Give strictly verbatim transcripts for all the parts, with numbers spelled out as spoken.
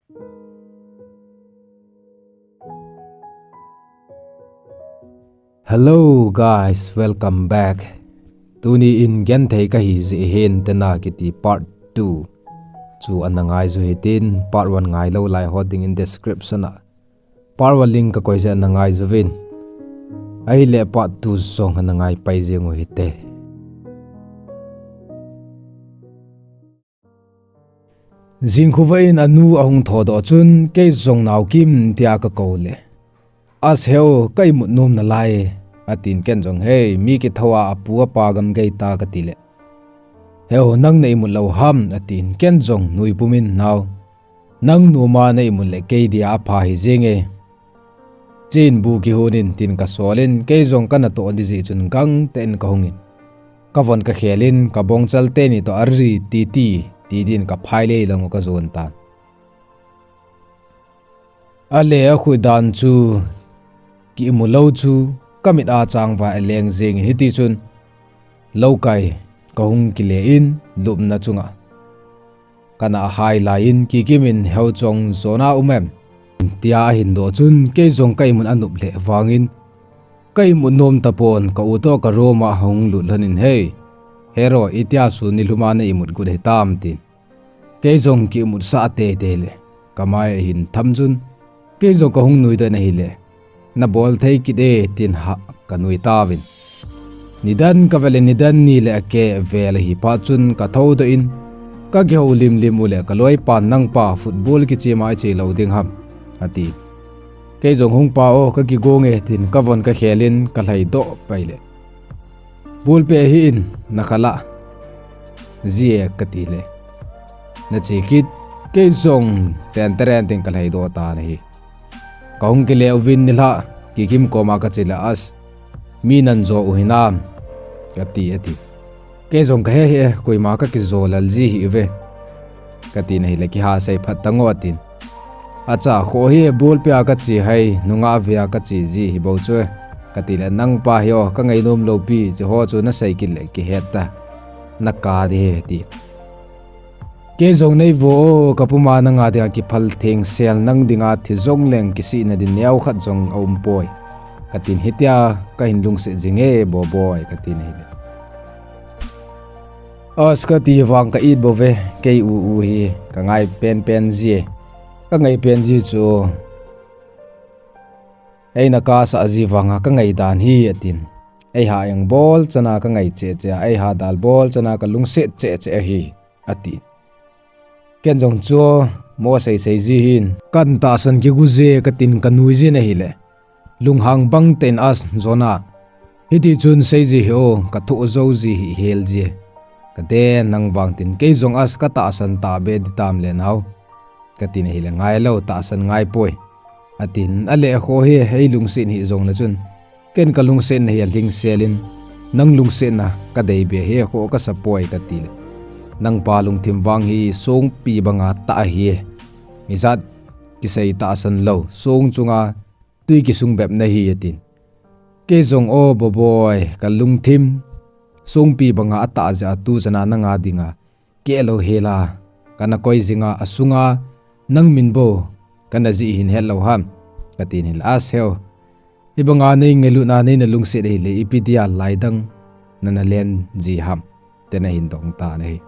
Hello guys, welcome back. Tuni in genthei kahi jeh hin tena kiti part two chu ana ngai ju hitin, part one ngai lou lai ho dingin description a part one link kakoi jeh ana ngai juvin. Ahile part two jong ana ngai pai jeng u hite. Jingkhovah in anu ahung thodoh chun, kei jong Naokim tia kakou le, As heo, ka imut nom nalai, atin ken jong, Hei, mi kithou a apu apa gam gei ta, kati le, Heo, nang na imut lou ham, atin ken jong nuipum in, Nao, nang nom a na imut le kei dia apha hi jenge. Chin bu kihon in tin kasol in, kei jong kana toh di jeh chun gangtah in kahung in, kavon kakhel in, kabongchal teni toh ari titi, ti din kaphai lei lang u kajon tan. Ale akhut dan chu ki imu lou chu kamit a chang vai aleng jeng in, hiti chun loukai kahung kile in lupna chunga kana ahai lai in, Kikim in, Heo, chong jona um em? tia ahin doh chun, kei jong ka imut anop lheh vangin, ka imut nom tapon, ka u toh ka room a ahung lut lhon in, Hei, Hero, itia sun nilhum a na imut got hitam? tin kei jong ki imut sah teitei le kamai ahin tham chun, kei jong kahung nui doh in ahile, Na bol thei kit e, tin ha kanui tauvin. Nidan kavele nidan ni le akeh vel ahi phat chun kathou doh in, kakihou limlim u le kaloipan, Nangpa, football kichema iche lou ding ham? ati. Kei jong, Hungpa o, kakigong e, tin kavon kakhel in kalhai doh pai le, Ball pe hih in, nakha lah jie, kati le, Nache kit. Kei jong tenteren tin kalhai doh tan ahi. Kahung kile uvin nilhah Kikim koma kache le, As, mi nan jo u hinam? kati, ati. Kei jong, Kahe hih e, koima kakijo lel ji hih uve, katin ahile, Kiha sei phat tan o, atin. Acha, kho hi ball pe a kache hai, nungah ve a kache ji hi bou chu, kati le, Nangpa hi o, kangai nom lou pi, hiche ho chu nasei kit le kihet ta, naka di hi, ati. Kei jong, Neivo o, kapuma nanga dinga kiphal thengsel, nang dinga thi jong leng kisihna din neokhat jong aum poi, katin, Hitia kahin lungset jing e, Boboi, katin ahile, As, kati vang ka it bouve, kei u u hi kangai penpen ji e, kangai pen ji chu eina kasah ji vanga kangai dan hi, atin. Eiha eng bol chana kangai cheh cheh a, eiha dal bol chana kalungset cheh cheh ahi, ati. Ken jong chu mo sei sei ji hin, Kan tahsan kigu je, katin kanui jin ahile, lunghang bang tah in, As, jona, hiti chun sei ji hi o, kathoh jou ji hi hel ji e, kaden nang vang, tin kei jong, As, katahsan tahbeh di tam le nao, katin ahile, Ngailou, tahsan ngai poi, atin. Ale kho hi eilungset hih jong le chun, ken kalungsetna hi alhingsel in, Nang lungsetna kadei beh hi, kho kasa poi, kati le, Nangpa lungthim vang hi songpi banga tah ahi e, ijat kisei tahsan lou, song chunga tui kisung bep nahi, atin. Kei jong, O Boboi, kalungthim songpi banga atah jeh a tuchana nanga dinga keh lou hel a kana koi jinga, asunga nang min bou kana jih hin het lou ham, katin ahile, As, Heo, hibanga nei ngailutna neina lungset ahile ipi dia lai dang nana len ji ham, tin ahin dong tan ahi.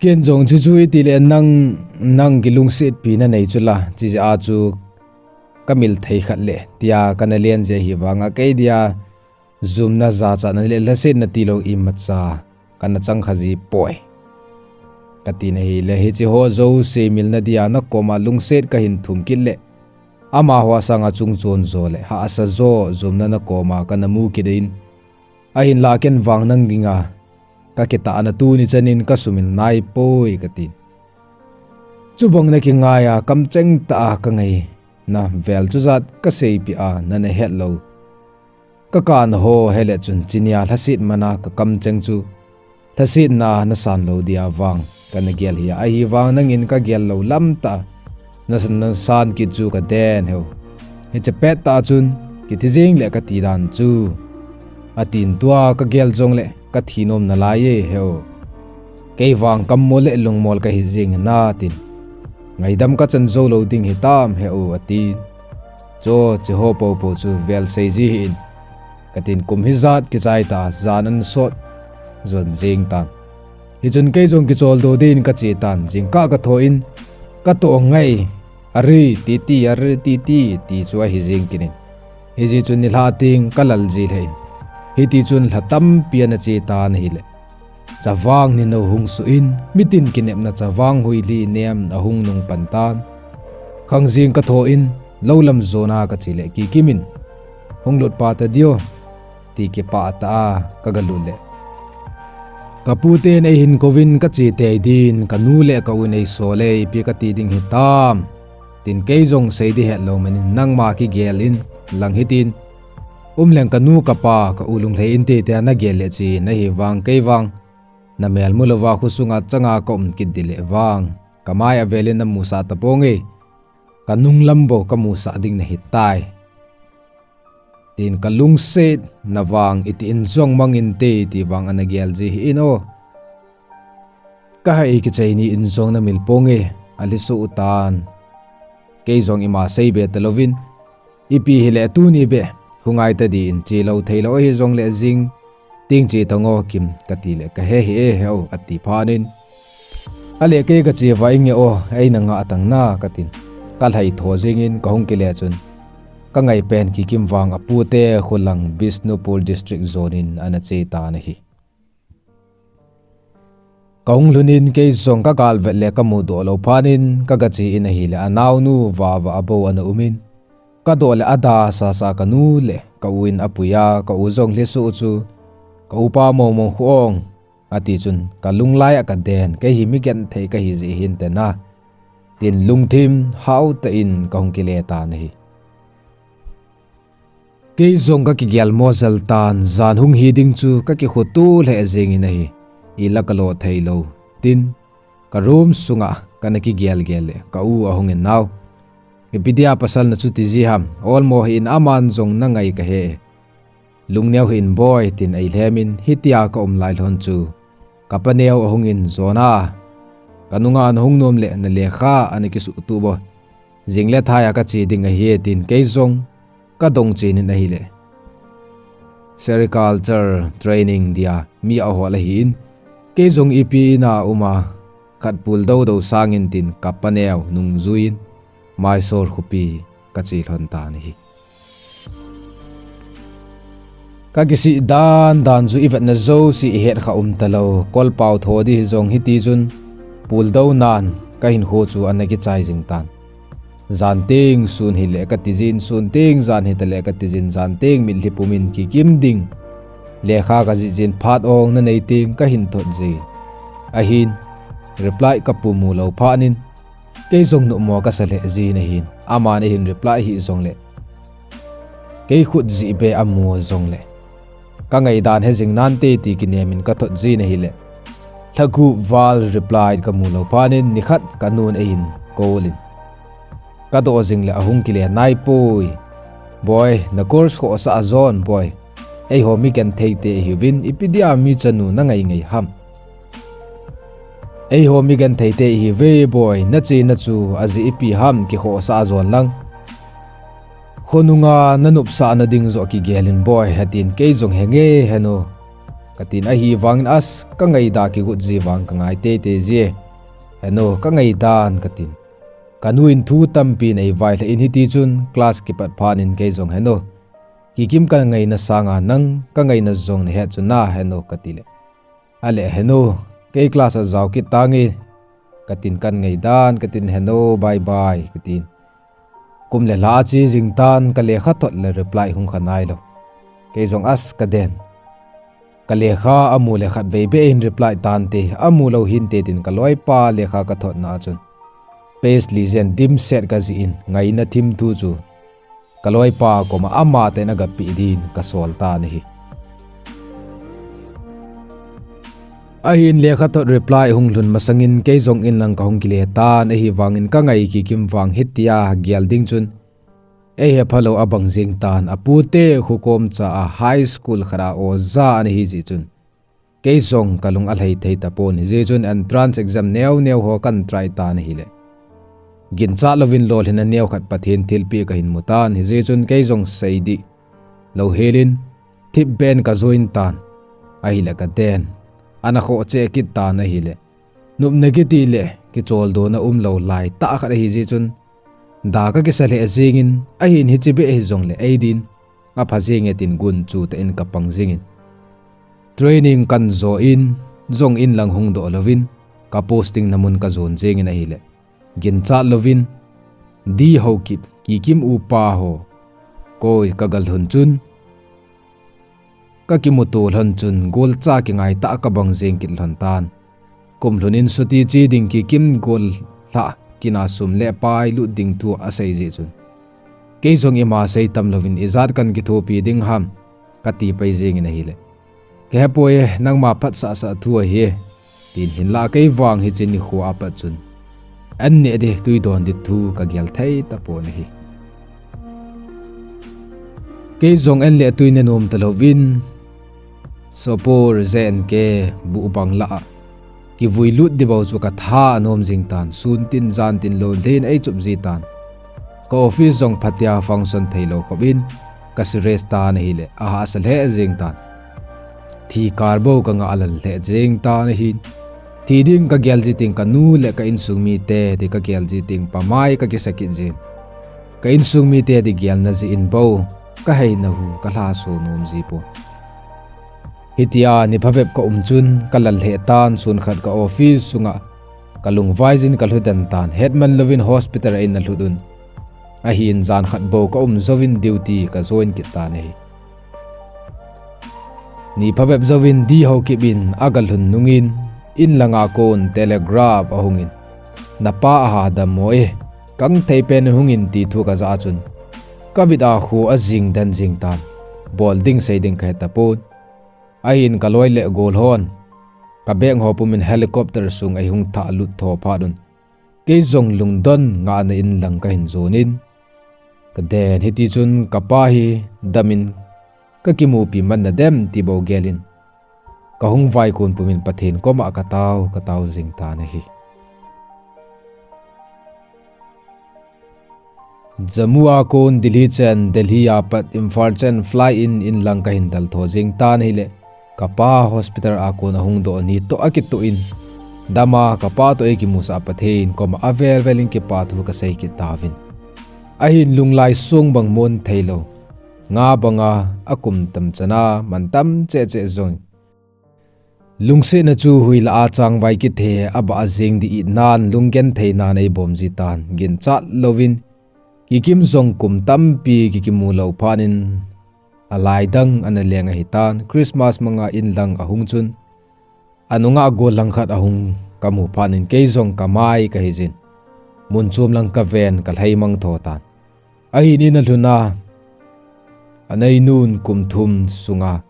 Ken jong, Chuchu iti le nang, nang kilungsetpi nanei chu la, chujeh a chu kamil thei khat le, tia kana len ji ahi vanga kei dia jumna, jachatna le lhasetna tilou imacha kana chang kha ji poi, katin ahile, Hiche ho jouse milna dia nakoma lungset kahin thum kit le, amaho sanga chungchon jo le hahsa jo jumna nakoma kana mu kit in, ahinla ken vang nang dinga kakitahna tuni chan in kasumil nai poi, katin. Chubang nakingai a kamcheng tah a kangaina vel chujat kaseipeh a nana het lou, kakana ho hele chun, chunia lhaset mana kakamcheng chu lhasetna nasan lou dia vang kana gel hi a, ahivang nangin kagel lou lam tah a nasan, nasan kit chu kaden, Heo, hiche pettah chun kithi jeng le kati dan chu, atin. Tua kagel jongle kathi nom nalai e, Heo, Kei vang kammol le lungmol kahi jing natin, ngaidam kachan jou lou ding hitam he u atin. Cho, cheho popo chu vel sei ji hih in, katin kum hijat kichai ta, jan ana sot jon jing tan. Hichun kei jong kicholdo din kache tan, jingkah kathou in, katoh ngai, "Ari, titi, ari, titi," ti chu ahi jing kit in. Hijeh chun nilhah teng kalal ji lheh in. Hiti chun lha tampi ana che tan ahile, chavang ninou hung suh in, mitin kinepna chavang huili nem ahung nung pan tan. Khang jing kathou in, lou lam jona kache le Kikim in, "Hung lut pa ta dio," ti kipah tah a kaga lut le, kapu ten eihin kouvin kache tei din, kanu le ka-u in eisol e, ipi kati ding hitam, tin kei jong sei ding hetlou man in, "Nangma kigel in lang hitin, umleng kanu kapa ka-u lunglhai inte," tia nagel le chen, ahivang kei vang namel mu louva khosunga changa kaum kit ding le vang, kamai avel in namusah taponge, kanung lam bou kamusah ding nahitai, tin kalungset na vang iti in jong mang inte ti vang ana gel ji hih in o. Kahai kichai ni in jong namil ponge, alhi suh tan. Kei jong ima seibe talouvin, ipi hile tuni beh, hung ngai ta din, che lou thei lou ahi jongle jing teng che tango Kim, kati le, "Kahe hih e he u," ati phat in, "Ale kei kache va inge o, eina ngah tang na," katin, kalhai tho jing in kahung kile chun, kangai pen Kikim vang apute kholang Bishnupur District jon in ana che tan ahi. Kahung lhun in kei jong kagal vet le kamudoh lou phat in kaga che in ahile, anaonu vava abou ana um in, kadoh le ada sasa kanu le ka-u in apui a, ka-u jong lhi suh chu, "Ka-upa momong khu ong," ati chun, kalunglai a kaden, kei hi mi genthei kahi jeh hinte na, tin lungthim hao tah in kahung kile tan ahi. Kei jong kakigel mo jel tan, jan hung hi ding chu kakikhutup lheh jeng in ahi. Ila kalo thei lou, tin, ka room sunga kana kigel gel le ka-u ahung in, "Nao, ipi dia pasal nachuti ji ham, olmo hih in aman jong nangai kahe. Lungneo hih in boi," tin eilhem in, hitia kaum lai lhon chu, kapaneo ahung in, "Jona, kanunga nahung nom le nalekha ana kisuhtup bou, jing le thai a kache ding ahi," tin kei jong kadong chen in ahile, sericulture training dia mi ahol ahi in, kei jong ipi ina um a, khat pul dodo sang in tin kapaneo nungjui in, Mysore khopi kache lhon tan ahi. Kakisih dan dan chu ivetna jouse ihet kha um talou, kolpao tho ding hijong hiti chun, pul do nan kahinkho chu ana kichai jing tan. Jan teng sun hile kati jin, sun teng jan hita le kati jin, jan teng mitlhi pum in kikim ding lekha kajih jin, phat ong nanei teng kahin thot jin. Ahin, reply kapu mu lou phat in, kei jong nopmo kasa lheh jin ahin, aman eihin reply hih jongle, kei khut jih beh amu jongle, kangai dan he jing nante ti kinem in kathot jin ahile, lhagup val reply kamu lou phat in nikhat kanun eihin call in, kadoh jing le ahung kile naipoi. Boi, na course khohsah a jon boi, eiho mi genthei te ihiuvin, ipi dia mi chanu nangai ngai ham? Eiho mi genthei te ihiuve boi, nachena chu ajeh ipi ham, kikhohsah a jon lang, khonunga nanopsahna ding joh kigel in boi, atin, kei jong henge henu, katin, ahivangin as kangaida kigot ji vang kangai teitei ji, henu, kangaidan, katin. Kanu in thu tampi in eivailhah in hiti chun class kipat phat in kei jong henu, kikim kangaina sanga nang kangaina jong nahet chu na henu katile, ale henu, kei class a jao kit tange, katin, kangaidan, katin, henu, bye bye, katin. Kum le lha ache jing tan, kalekha thot le reply hung kha nailou. Kei jong as kaden. Kalekha amu le khatvei beh in reply tante, amu lou hinte tin kaloipa lekha kathotna a chun, page li jen dimset kajih in, ngaina thim thu chu kaloipa koma amatah in agapeh din kasol tan ahi. Ahin lekhathot reply hung lhun masangin kei jong inlang kahung kile tan, ahivangin kangai kikim vang hitia gel ding chun, eihephalou abang jeng tan, apute khokom cha a high school khat a oja ana hijeh chun, Kei jong kalung alhai thei tapon, hijeh chun entrance exam neo neo ho kan try tan ahile, ginchat louvin lolhinna neo khat Pathen thilpeh kahin mu tan, hijeh chun kei jong seidih louhelin thipbeh in ka join tan ahile, ka den ana khoh cheh kit tan ahile, nopna kiti le kicholdo na umlou lai tah khat ahijeh chun, da ka kisa lheh jengin, ahin hiche beh hijongle eidin apha jenge tin gunchu tah in ka pang jingin, training kan jo in, jong inlang hungdoh louvin, ka posting na mun ka jon jengin ahile, ginchat louvin D. Haokip, Kikim upa ho koi ka galhun chun, ka kimuto lhon chun golcha kingaitah ka bang jeng kit lhon tan. Kum lhun in chuti che ding Kikim gollhah kin a sum le pai lut ding thu asei jeh chun, kei jong ima sei tam louvin, ijat kan kithopi ding ham, kati pai jengin ahile, ka hepoi, nangma phatsahsah thu ahi, tin, hinlah kei vang hiche nikho a pat chun an neh ding, tui don ding thu ka gel thei tapon ahi. Kei jong an le tui ne nom talouvin, sopor J and K buh bang lah a kivui lut ding bou chu ka tha anom jing tan, sun tin jan tin lon lhin eichup ji tan. Ka office jong phatea function theilou khop in ka serious tan ahile, ahahsa lheh jeng tan. Thi kar bou ka ngah lal lheh jeng tan ahin, thi ding ka gel ji teng ka nu le ka insung mite ding ka gel ji teng pamai ka kisa kit jin, ka insung mite ding gelna jeh in bou ka heina hu ka lhaso nom ji pon. Hitia ni phabep ka um chun ka lal lheh tan, sun khat ka office sunga ka lungvai jin ka lhudan tan, hetman louvin hospital a in alhut un, ahin jan khat bou ka um jouvin duty ka join kit tan ahi. Ni phabep jouvin D. Haokip in agalhun nungin, inlanga kon telegraph ahungin, napa aha dammo e, kang thei pen hungin ti thu ka jah a chun, ka bit a kho ajing den jing tan, bol ding sei ding ka he tapon. Ahin ka loi le gol hon ka bag ho pumin helicopter sung eihung thah lut tho phat un, kei jong lungdon ngahna inlang kahin jonin, ka den, hiti chun ka pa hi damin ka kimupi man nadem ti bou gelin, ka hung vaikun pumin Pathen koma ka tao, ka tao jing tan ahi. Jammu a kon Delhi chen, Delhi a pat Imphal chen fly in inlang kahin dal tho jing tan ahile, ka pa hospital a kon ahung doh ni toh akitoh in, dama ka pa toh eikimusah Pathen koma avel vel in kipa thu ka sei kit tauvin. Ahin lunglai sung bang mon theilou, nga banga akum tam chana mantam cheh cheh jong, lungsetna chu hui lah a changvai kithe a bah a jing ding itnan, lunggenthei nan eibom ji tan, ginchat louvin. Kikim jong kum tampi kikimu lou phat in, alaidang ana leng ahitan, Christmas manga inlang ahung chun, anunga gollhang khat ahung kamu phat in kei jong kamai kahijin, mun chom lang kaven kalhai mang tho tan. Ahin in alhun a, aneinun kum thum sunga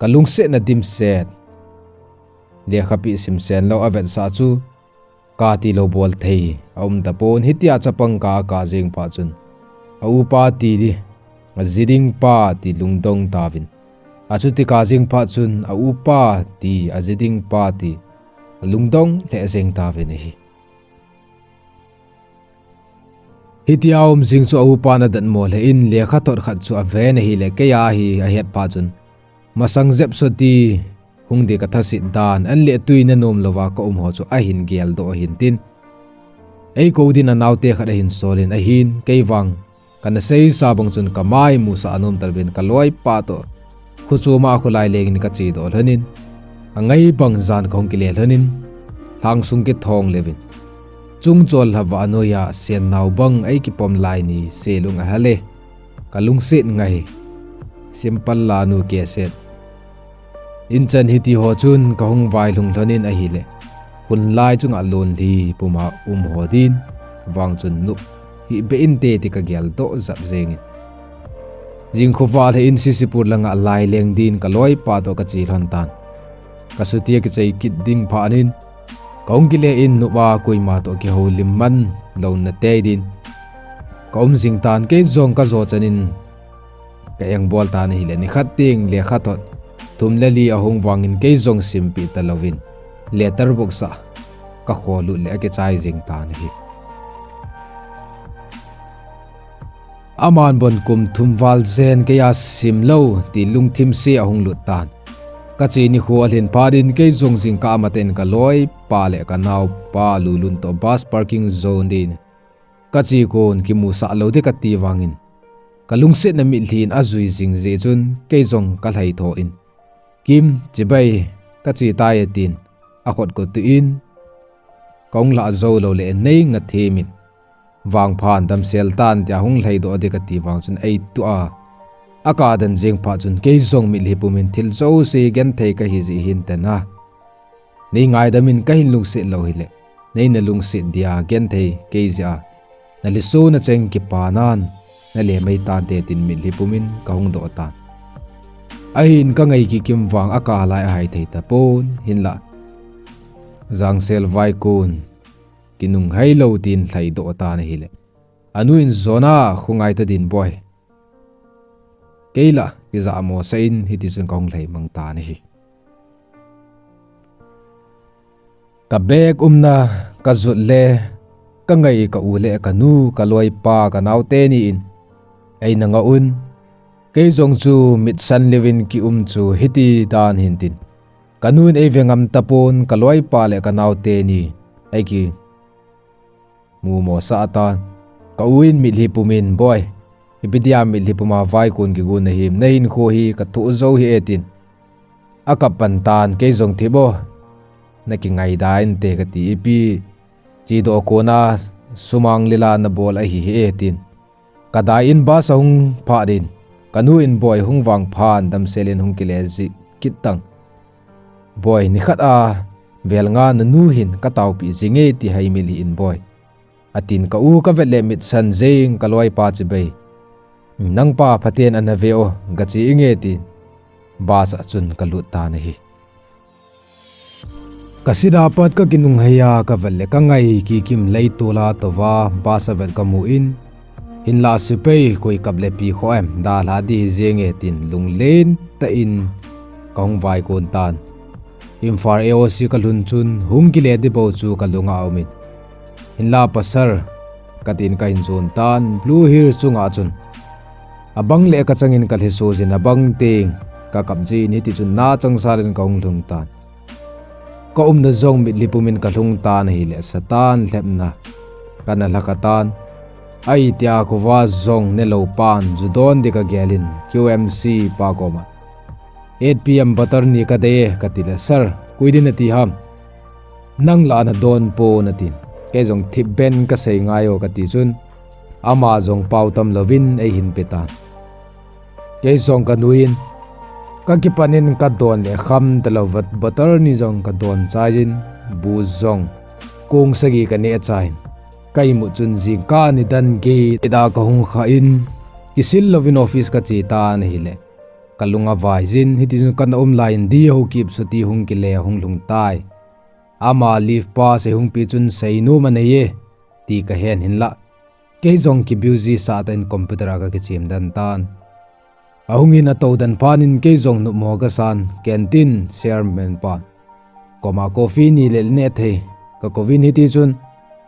kalungsetna dimset, lekhapi simsen lou avetsah chu, kati lou bol thei aum tapon, hitia chapang kah a kah jeng phat chun, a upa ti, aji ding pa ti lungdong tauvin, achuti kah jeng phat chun a upa ti, aji ding pa ti alungdong lheh jeng tauvin ahi. Hitia um jing chu a upan adatmo lheh in, lekhathot khat chu aven ahile, keiya hi ahet phat chun, masang jep soti hung ding kathaset dan, an le tui nanom louva kaum ho chu ahin geldoh ahin tin, eikou din anaote khat ahin solin, ahin kei vang kana seisa bang chun kamai musah anom tauvin, kaloipa toh kho choma kholai lengin kachedoh lhonin, angai bang jan kahung kile lhonin, lhangsung kithong leuvin, chung chol lhava anoiya sennao bang eikipom lai ni selung ahale, kalungset ngai, simple lanu keset. Inchan hiti ho chun kahung vailhung lhonin ahile, khunlai chunga lonlhi puma um ho din vang chun nop hih beh inte ti kageldoh jap jengin, jingkhovah lheh in Sisipur langa laileng din kaloipa toh kache lhon tan. Ka chuti akichai kit ding phat in, kahung kile in nop a koima toh kihoulim man louna tei din kaum jing tan, kei jong kajo chanin ka engbol tan ahile, nikhat teng lekhathot thum le li ahung vangin kei jong simpi talouvin letter box a kakholut le akichai jing tan ahi. Aman bon kum thum val jen keiya simlou ti lungthim se ahung lut tan. Kache nikho alhin phat in kei jong jingkah a matah in kaloipa le kanaopa Lulun toh bus parking zone din kache kon kimusah lou ding kati vangin, kalungsetna mitlhi in ajui jing jeh chun kei jong kalhai tho in, Kim, chibai, kache tai e tin, akhut katuh in, kahung lah jou lou le nei ngathem in, vangphan damsel tan tia hung lhaidoh ding kati vang chun eituh a, akah dan jeng phat chun kei jong mitlhi pum in thil jouse genthei kahi jeh hin tena. Nei ngaidam in kahin lungset lou hile, nei na lungset dia genthei kei jeh a, nalhiso nacheng kipanan, nalem mai tante tin mitlhi pum in kahung doh tan. Ahin kangai kikim vang akah lai ahai thei tapon, hinlah jangsel vaikon kinunghei lou tin lhaidoh tan ahile, anu in Jona, khongai ta din boi. Kei la kijahmo sah in hitichun kahung lhai mang tan ahi. Ka bag umna kajot le kangai ka u le kanu, kaloipa, kanaote ni in eina ngah un, kei jong chu mitsan leuvin kium chu hiti dan hin tin, kanu in eive ngam tapon, kaloipa le kanaote ni eiki mumo sah tan. Ka u in mitlhi pum in, boi, ipi dia mitlhi puma vaikon kigon nahim, nahinkho hi kathoh jou hih e tin akap pan tan, kei jong, thip o, nakingaidam inte kati, ipi chedoh kona sumang lila nabol ahi hih e tin kadai in bus ahung phat in, kanu in boi hung vangphan damsel in hung kile jing kit tan. Boi, nikhat a vel nga nanu hin kataopi jing e ti haimil hih in boi, atin ka u kavet le mitsan jeng, kaloipa chibai, nangpa phaten ana ve o, gache inge tin bus a chun kalut tan ahi. Kasida pat kakinunghei a kavet le kangai kikim leitol a touva bus avet kamu in, hinlah sepai koi kap le pi kho em, dalha di hi jeng e tin lunglen tah in kahung vaikon tan. Imphal A O C kalhun chun hung kile di bou chu kalunga aumin, hinlah pasal, katin kahin jon tan, Blue Hill chunga chun abang le kachangin kalhiso jin, abang teng kakap jin, hitichun nachangsal in kahung lhung tan. Kaumna jong mitlhi pumin kalhung tan ahile, Satan lhepna kana lhakha tan. Ahitia khovah jong nelou pan ju don di kagelin Q M C pa koma, Eight P M butter ni kadei e katile, Sir, koi din nati ham? Nang la nadon pon atin. Kei jong, thip ben kasei ngai o kati chun ama jong pao tam louvin eihin pe tan. Kei jong kanu in kakipan in kadon le kham talou, butter ni jong kadon chai jin, bu jong kong sagi kaneh chai in, ka imut chun jingkah nidan gei da kahung khah in, kisil louvin office kache tan ahile, kalung avai jin, hitichun kana um lai in D Ho Kip chuti hung kile, hung lhung tai. Ama leave pass eihung pe chun seinom anei e ti kahen, hinlah kei jong ki busy sah tah in computer a kakichem den tan. Ahung in atou den phat in kei jong nopmo kasan, canteen chairman pa koma coffee ni le neh thei kakouvin, hitichun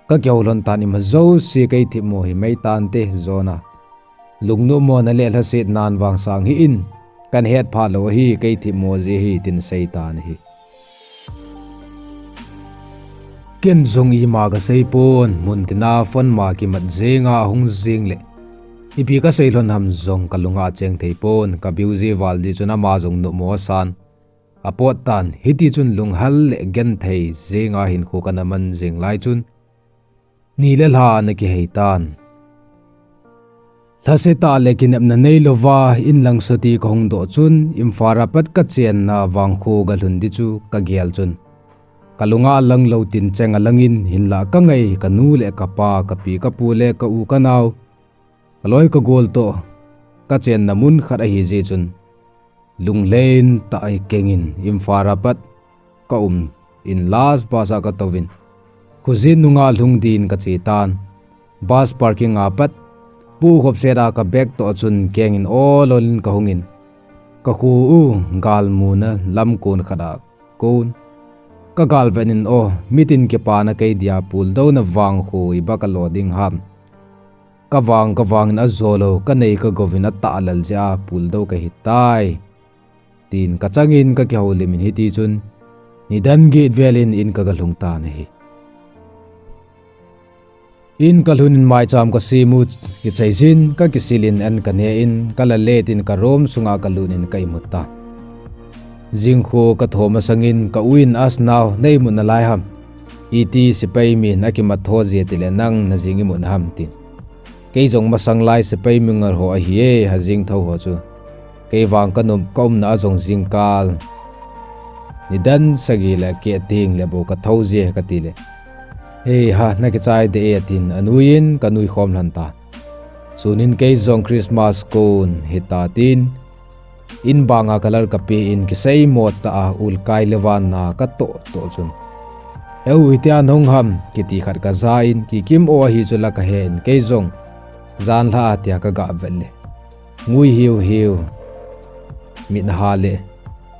kakihou lhon tan, ima jouse kei thipmo hi mai tante, Jona, lungnopmo na le lhasetnan vang sang hih in, kana het phat lou ahi, kei thipmo jeh ahi tin sei tan ahi. Ken jong ima kasei pon, muntina phone ma kimat jenga ahung jing le, ipi kasei lhon ham jong kalunga cheng thei pon, ka busy val jeh chun ama jong nopmo asan, apot tan, hitichun lunghal le genthei jenga hinkho kana man jing lai chun, ni le lha ana kihei tan. Lhasetah le kinepna neilouva inlang chuti kahung doh chun, Imphal a pat kachenna vangkho galhun di chu kagel chun, kalunga alanglou tin cheng alangin, hinlah kangai kanu le kapa, kapi kapu le ka u kanao, kaloi kagol toh kachenna mun khat ahi jeh chun, lunglen tah a kengin Imphal a pat kaum in last bus a katouvin, khojin nunga lhung din kache tan. Bus parking a pat pukhop set a ka bag toh chun kengin ol ol in kahungin, Ka kho u galmuna lam kon khat a kon ka galvet in, o, mitin kipana kei dia puldouna vangkho iba ka lo ding ham. Ka vang ka vangin ajo lou, ka nei ka gouvin atahlel jeh a puldou ka hitai, tin ka changin ka kihoulimin hiti chun nidan get velin in ka galhung tan ahi. In ka lhun in maicham ka sem u kichai jin, ka kisil in an ka ne in, ka la let in ka room sunga ka lut in ka imut ta. Jingkho ka tho masangin ka u in, "As nau, na imut nalai ham? Iti sepai min akimat tho jeh tile nang na jing imut na ham?" tin. Kei jong masang lai sepai mingal ho ahi e, ha jing tho ho chu. Kei vang ka nop ka umna a jong jingkal nidan sagi le keh teng le bou ka tho jie ka ti le, "Hei ha, na kichai de e," tin a nuiyin ka nui khom lhon ta. Sunin kei jong Christmas kon hita tin, in banga colour ka pe in kisei mo ta a, ul kai le van na ka toh toh chun, "Heu, hitia na hung ham?" kiti khat ka ja in, Kikim o ahi chu la ka he in kei jong jan lha a tia ka ga vet le, ngui hiu hiu, mit na ha le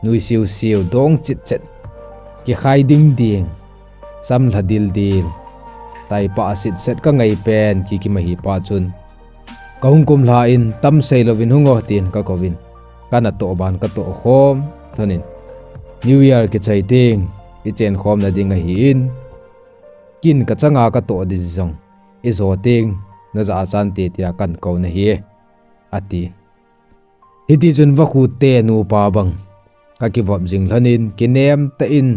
nui siu siu, dong chit chet, kikhai ding ding, sam lha dil dil, tai pa a sit set ka ngai pen Kikim ahi pa chun, "Ka hung kum lha in, tam sei louvin hung o," tin ka kouvin, ka na toh ban ka toh khom lhon in, "New Year kichai teng i chen khom na ding ahi in, kin ka changa ka toh di jong i jo teng na ja chan te tia kan kou na hi e," a ti. Hiti chun vakhu te nupa bang ka kivop jing lhon in, kinem tah in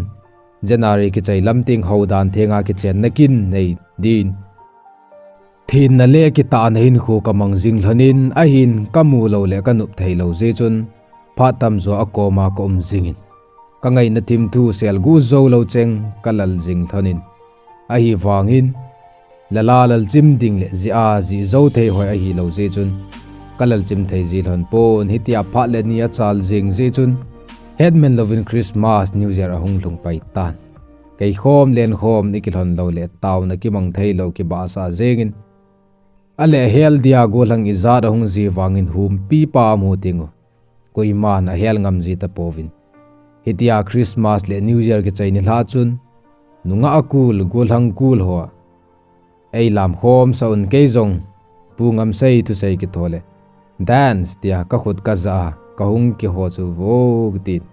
January kichai lam teng hou dan thenga kichen na kin nei din, thenna le kitahna hin khu ka mang jing lhon in, ahin ka mu lou le ka nop thei lou jeh chun phat tam jo a koma ka um jing in, ka ngaina thim thu sel gu jou lou cheng ka lal jing lhon in, ahi vangin, lala lalchim ding le jeh a jih jou thei hoi ahi lou jeh chun, ka lalchim thei ji lhon pon, hitia phat le ni a chal jing jeh chun, hetman louvin Christmas, New Year a hung lhung pai tan. Kei khom len khom i kilhon lou le tauna kimang thei lou kibahsah jeng in, a le hel dia gollhang ijat a hung ji vangin humpi pa mu ting u. Koiman a hel ngam ji ta pouvin. Hitia Christmas le New Year kichai ni lha chun, nungah a kul, gollhang kul ho a ei lam khom sa un kei jong, Pu Ngamsei thusei kitho le, dance tia ka khut ka ja a, ka hung kiho chu vo tin.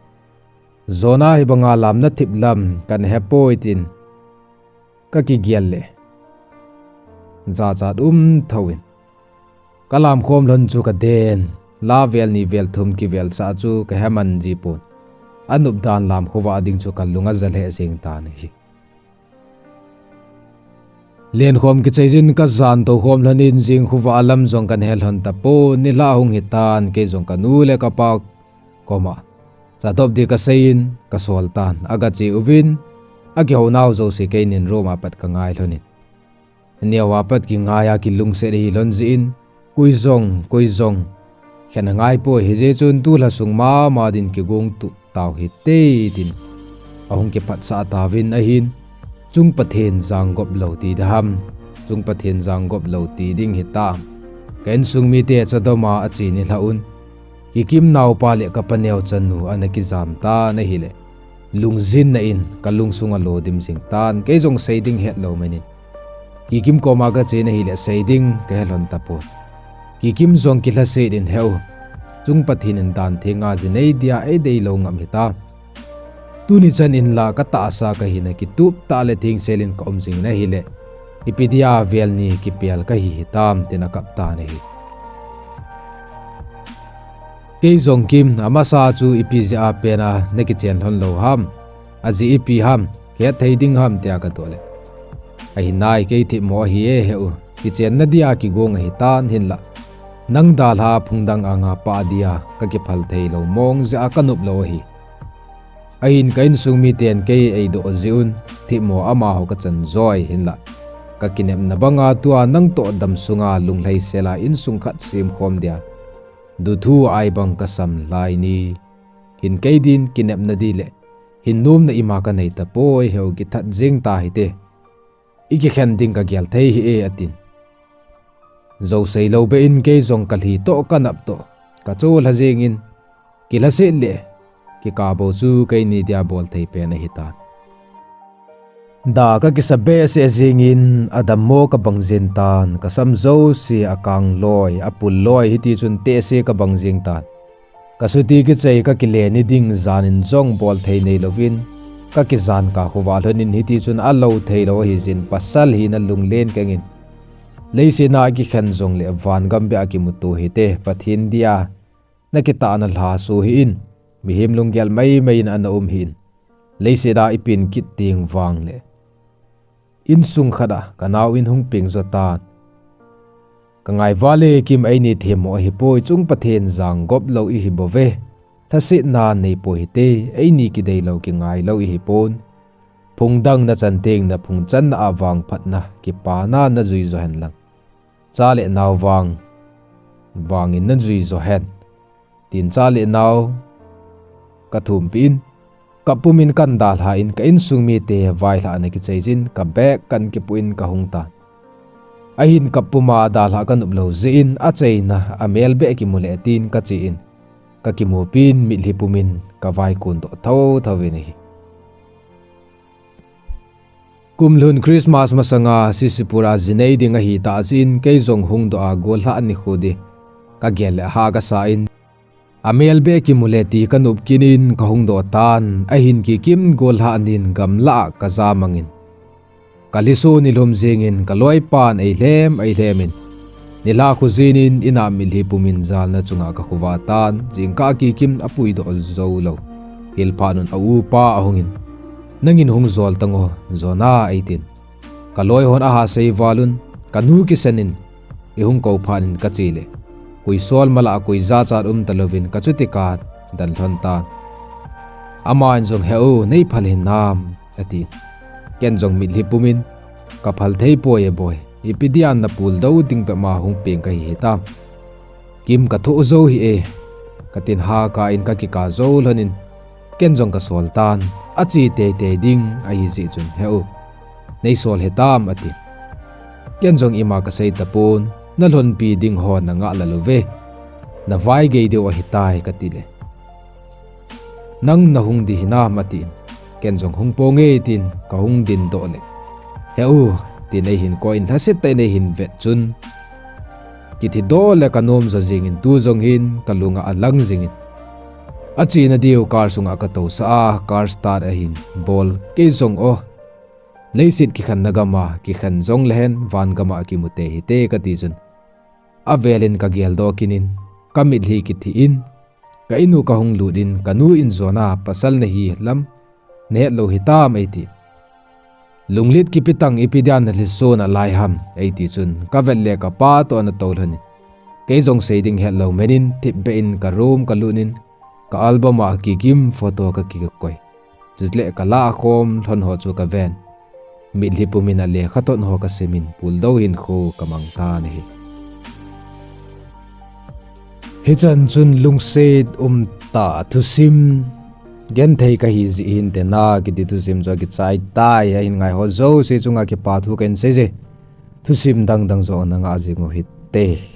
Jona hi banga lam na thip lam kan he poi tin, ka kigel le, jachat um tho in. Ka lam khom lhon chu ka den, la vel ni vel thum kivel sah chu ka he man ji pon. A nop dan lam khovah ding chu ka lung a ja lheh jeng tan ahi. Len khom kichai jin ka jan to khom lhon in jing khovah lam jong kan he lhon ta pon, ni lha hung hi tan, kei jong ka nu le ka pa koma cha dop di ka sei in ka sol tan, a ga che uvin, a kihou nau jouse kei nin room a pat ka ngai lhon in. Neo a pat kingai a kilungset ahi lhon jeh in, koi jong, koi jong khen a ngai poi, hijeh chun tu lha sung mama din kigong tup tau hite tin a hung kiphatsah tauvin ahin, chung Pathen jang gop lou ti ding ham, chung Pathen jang gop lou ti ding hitam. Ka insung mite chadom a a che ni lha un, Kikim naupa le ka paneo chanu ana kijam tan ahile, lungjinna in ka lungsung a lo dim jing tan, kei jong sei ding het lou man in. Kikim koma ka che na hile sei ding ka he lhon ta pon. Kikim jong kilhaset in, heu, chung Pathen in dan thenga ji nei dia ei dei lou ngam hitam. Tuni chan in la ka tahsa ka hina kitup tah le thengsel in ka um jing na hile, ipi dia vel ni kipel ka hi hitam tin a kap tan ahi. Kei jong Kim, amasa chu ipi jeh a pen a na kichen lhon lou ham? Ajeh ipi ham? Kihet thei ding ham tia ka doh le, ahi nai, kei thipmo ahi e, heu, kichenna dia kigong ahi tan, hinlah nang dalha phung dang anga pah dia ka kiphal thei lou mong jeh a ka nop lou ahi. Ahin ka insung miten kei ei doh jeh un, thipmo amaho ka chan joi, hinlah ka kinepna banga tua nang toh dam sunga lunglhai sel a insung khat sem khom dia duthu ai bang ka sam lai ni. Hin kei din kinepna di le hin nomna ima ka nei ta poi, heu, kithat jeng ta hite. I kikhen ding ka gel thei hih e, a tin. Jou sei lou beh in kei jong ka lhi toh ka nap toh ka cho lha jeng in, Kilhaset le kikah bou chu keini dia bol thei pen ahitan. Da kakisa behseh jingin, adammo kabang jin tan, kasam jouse akang loi, apul loi, hiti chun tehse kabang jing tan. Kasuti kichai kakile ni ding janin jong bol thei neilouvin, kakijan kah khovah lhonin, hiti chun alou theilou ahijin, pasal hina lunglen kengin, leiset a kikhen jongle vangam beh a kimuto hite, Pathen dia nakitahna lha so hih in, mihem lunggel maimai in ana um hih in, leiset a ipeng kit teng vangle insung khat a kanao in hung peng jo tan. Kangai vale Kim, eini themmo ahipoi, chung Pathen jang gop lou ihi bouve. Lhasetna neipoi hite, eini kidei lou kingai lou ihi pon. Phung dang nachan teng naphung channa a vangphatna kipana najui jo hen lang, cha le nao vang, vangin najui jo hen, tin cha le nao kathumpeh in, kap pumin kana dalhan, ka insung mite vailhahna kichai jin, ka bag kana kipuh in kahung tan. Ahin kap puma dalhah kanop lou jeh in, achaina amel beh kimu le tin kachen, kakimupin mitlhi pumin kavaikon doh thotho vin ahi. Kumlhun Christmas masanga Sisipur a ji nei ding ahitah jeh in, kei jong hungdoh a gollhah nikho ding kagel le ha kasan, amel beh kimu le ti kanop kit in kahungdoh tan, ahin Kikim gollhah nin gamlah a kaja mangin, kalhiso nilhum jengin kaloipan eilhem eilhemin, nilhah khojin in, in a mitlhi pumin jalna chunga kakhovah tan, jingkah Kikim apuidoh joulou. Hilphat un a upa ahungin, nangin hung jol tan o, jona eitin. Kaloi hon aha sei val un, kanu kisan in, ihung kou phat in kache le, koi sol mala koi jachat um talouvin kachutika dan lhon tan. Aman jong, he u, neiphal hinam, ati. Ken jong mitlhi pumin, kaphal thei poi e boi, ipi dia napuldoh ding pema hung peng kahi hitam. Kim, kathoh jou hih e, katin haka in kakikah jou lhonin, ken jong kasol tan, ache teitei ding ahijeh chun, he u, neisol hitam, ati. Ken jong ima kasei tapon, nalhonpi ding ho nangah lal uve, navaigei diu ahitai, kati le, nang nahung ding hinam, atin. Ken jong hung ponge tin kahung dindoh le, he u, tin eihin koiyin lhasettah in eihin vet chun, kithidoh le kanom jo jengin tu jong hin kalunga alang jingin, achena diu car sunga katousah a, car start ahin bol, kei jong o, leiset kikhenna gama kikhen jonglehen vangama kimu tei hite kati chun, avelin kageldoh kit in, kamitlhi kithi in, ka in u kahung lut in, kanu in jona, pasal nahi lam nahet lou hitam, eiti. Lunglet kipe tang, ipi dia nalhisona lai ham, eiti chun, kavet le kapa toh ana tou lhonin, kei jong sei ding hetlou menin, thipbeh in ka room kalut in, ka album a Kikim photo kakikoi. Chule kalah khom lhon ho chu kaven. Mitlhi pumin alekhathot ho kasimin, puldoh hinkho kamang tan ahi. Hichan chun lungset umtah thusim, genthei kahi jeh hinte na kiti thusim chu akichai tai, ahin ngai ho jouse chunga kipa thu kahin seije. Thusim dangdang jong nangah jing u hite.